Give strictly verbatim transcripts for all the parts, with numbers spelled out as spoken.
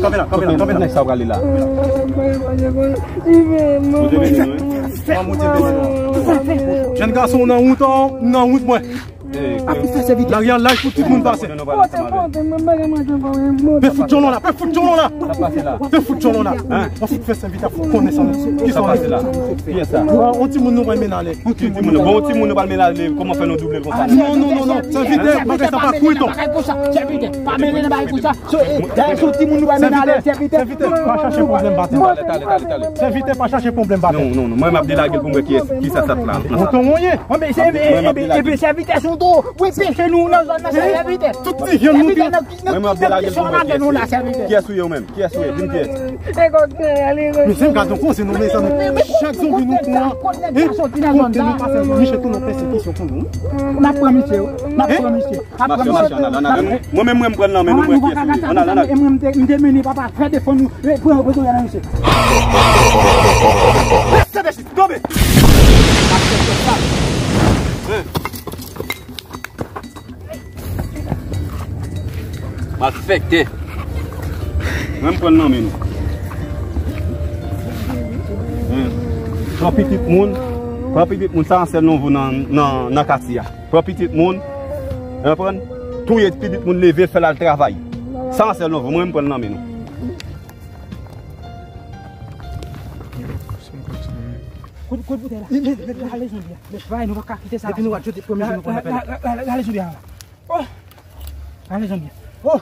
Kanpe la, kanpe la, kanpe la. Nèg sa prale la. Jèn gason, ou nan wont, ou nan wont, mwen. Lari an laj pou tout moun pase. Pe fout djòlò la, pe fout djòlò la. Pe fout djòlò la. Mwen fout fè sèvitè pou konnen sa. Kisa w la? Kiyès sa? Bon, on timoun nou pral mennen ale. Bon, on timoun nou pral mennen ale, kòman fè nou double l konsa? Non, non, non, non. Sèvitè, bagay sa pa kouri tonbe. Sèvitè, pa mennen nan bagay konsa. Dayè se on timoun nou pral mennen ale, sèvitè. Sèvitè, pa chache pwoblèm batè. Sèvitè, pa chache pwoblèm batè. Non, non, non. Mwen m ap delage l pou m wè kiyès, kisa sa t la. Mouton mwen ye. Mwen, men se, ebyen, sèvitè sou do. Wi, peche nou nan zòn nan, sèvitè. Tout ti vyann nou te. Mwen, m ap delage l pou m wè kiyès ou ye. Kiyès ou ye ou menm? Kiyès ou ye? Di m kiyès. Mesye, m gade yon koze nou, mezanmi. Chak zonbi nou pran, hein? Kote nou pase, misye tou nan pèsekisyon pou nou. N ap pran misye, wi. N ap pran misye. Mache, mache, ann al, ann al. Mwen menm, mwen, m pran nan men nou, mwen, kiyès ou ye. Ann al, ann al. E mwen, m te, m te mennen papa, fè defann nou. E pran, pran, pran, misye. Tonbe! Malfektè. Mwen m pran nan men nou. Pran pitit moun. Pran pitit moun, sa an sèl nou vo nan, nan, nan katye a. Pran pitit moun. Konprann? Touye pitit moun, leve l, fè l al travay. Sa an sèl nou vo, mwen m pran nan men nou. Kout, kout boutèy la. Ale zonbi a. Bay, nou pa ka kite sa. Depi nou pa jete premye jou nou konn apèl. Ale zonbi a. Oh. Ale zonbi a. Oh.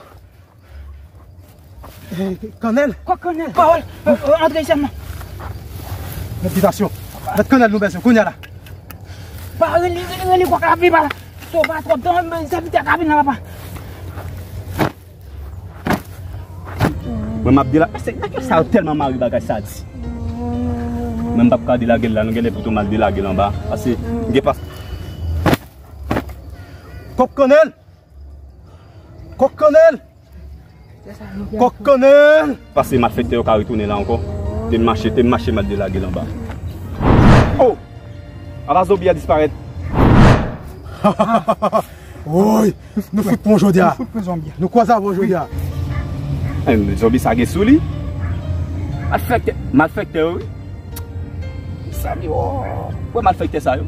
Kannèl. Kòk kannèl. Pawòl. Antre isit la. Mèt bitasyon. Mèt kannèl nou bezwen kounye a la. Pa rele, rele, rele kòk la pi ba la. To pa twòp tan, men sèvitè ka vin la, papa. Mwen m ap delage, se nèg sa yo tèlman mare bagay sa di. Mwen m p ap ka delage l la, nou genlè pito m al delage l anba. Paske m gen pas. Kòk kannèl! Kòk kannèl! Kòk kannèl! Paske malfektè yo ka retounen la ankò. Te m mache, te m mache m al delage l anba. Oh! Apa zonbi a disparèt. Woy! Nou fout pran jodi a. Nou fout pran zonbi a. Nou kwaze avè w jodi a. Eh, zonbi sa gen sou li. Malfektè, malfektè yo, wi. Sa li, oh. Wè malfektè sa yo.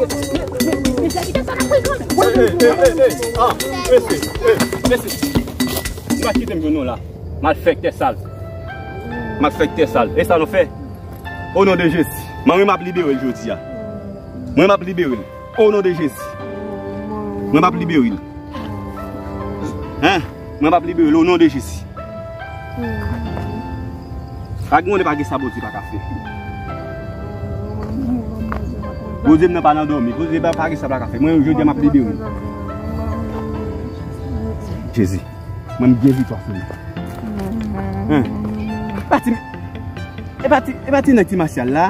Mesye, mesye, mesye, mesye, mesye. N pa kite m jwenn nou la. Malfektè sal. Malfektè sal. E sa nou fè? O non de Jezi. Manmi m ap libere l jodi a. Mwen m ap libere l. O non de Jezi. Mwen m ap libere l. Hein? Mwen m ap libere l o non de Jezi. Pa gen moun pa gen sa Bondye pa ka fè. Bondye m nan pa nan dòmi. Bondye pa pa gen sa pa ka fè. Mwen jodi a m ap libere l. Jezi. Mwen m gen viktwa sou li. Hein? Pati. E pa ti, e pa ti nèg ti Masyal la?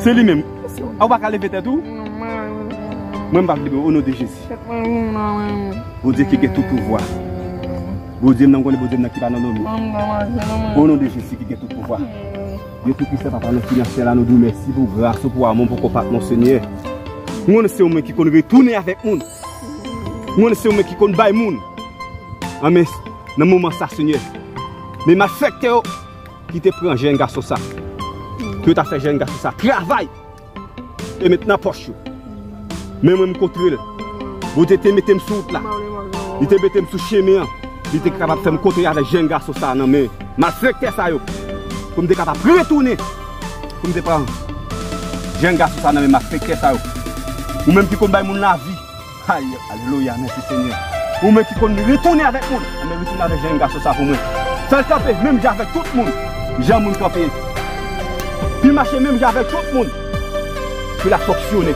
Se li menm. A ou pa ka leve tèt ou? Mwen m p ap leve o non de Jezi. Bondye ki gen tout pouvwa. Bondye m nan, m konnen Bondye m nan ki pa nan dòmi. O non de Jezi ki gen tout pouvwa. Dye Toupisan, Papa nou ki nan syèl la, nou di w mèsi pou gras ou, pou amou, pou konpatman, Senyè. M konnen se ou menm ki konn retounen avèk moun. M konnen se ou menm ki konn bay moun. Anmè, nan moman sa, Senyè. Men malfektè yo ki te pran jèn gason sa. Ki yo ta fè jèn gason sa travay e met nan pòch yo. Men mwen m kontre l. Bondye te mete m sou wout la. Li te mete m sou chemen an. Li te kapab fè m kontre avèk jèn gason sa nan men malfektè sa yo. Pou m te kapab retounen. Pou m te pran jèn gason sa nan men malfektè sa yo. Ou menm ki konn bay moun lavi. Ay, alelouya, mèsi Senyè. Ou menm ki konn retounen avèk moun, anben retounen avèk jèn gason sa pou mwen. Fè l kanpe menm jan avèk tout moun, jan moun kanpe. Ki mache menm jan avèk tout moun. Pou l ap fonksyone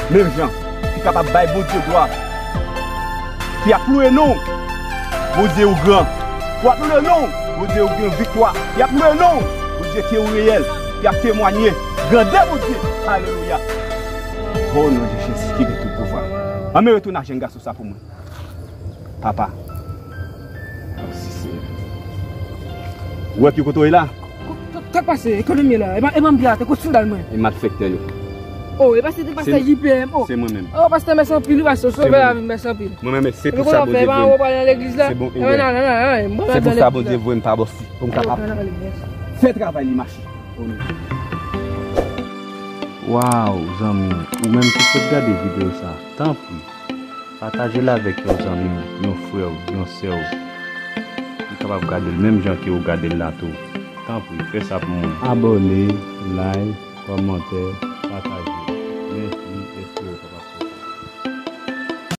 menm jan. Ki kapab bay Bondye glwa. Ki ap louwe non w. Bondye ou gran. Ki ap louwe non w. Bondye ou gen viktwa. Ki ap louwe non w. Bondye ki ou reyèl. Ki ap temwanye grandè Bondye. Alelouya. O non de Jezi ki gen tout pouvwa. Ann men retounen ak jèn gason sa pou mwen. Papa. Mèsi, Senyè. Ou wè ki kote w ye la? K-, k-, k ap pase, ekonomi la. E pa, e pa m pye atè, kot sandal mwen? E malfektè yo. O, e pastè, te pastè J P M, o. Se mwen menm. O, pastè, mèsi anpil, wi, pastè, w sove lavi m, mèsi anpil. Mwen menm, se pou sa Bondye voye m. Se pou sa Bondye voye m pa bòs li, pou m kapab fè travay li mache. Waw, zanmi, ou menm ki sot gade videyo sa, tanpri, pataje l avèk yon zanmi w, yon frè w, yon sè w. Li kapab gade l menm jan ke ou gade l la tou. Tanpri, fè sa pou mwen. Abòne, like, kòmante, pataje.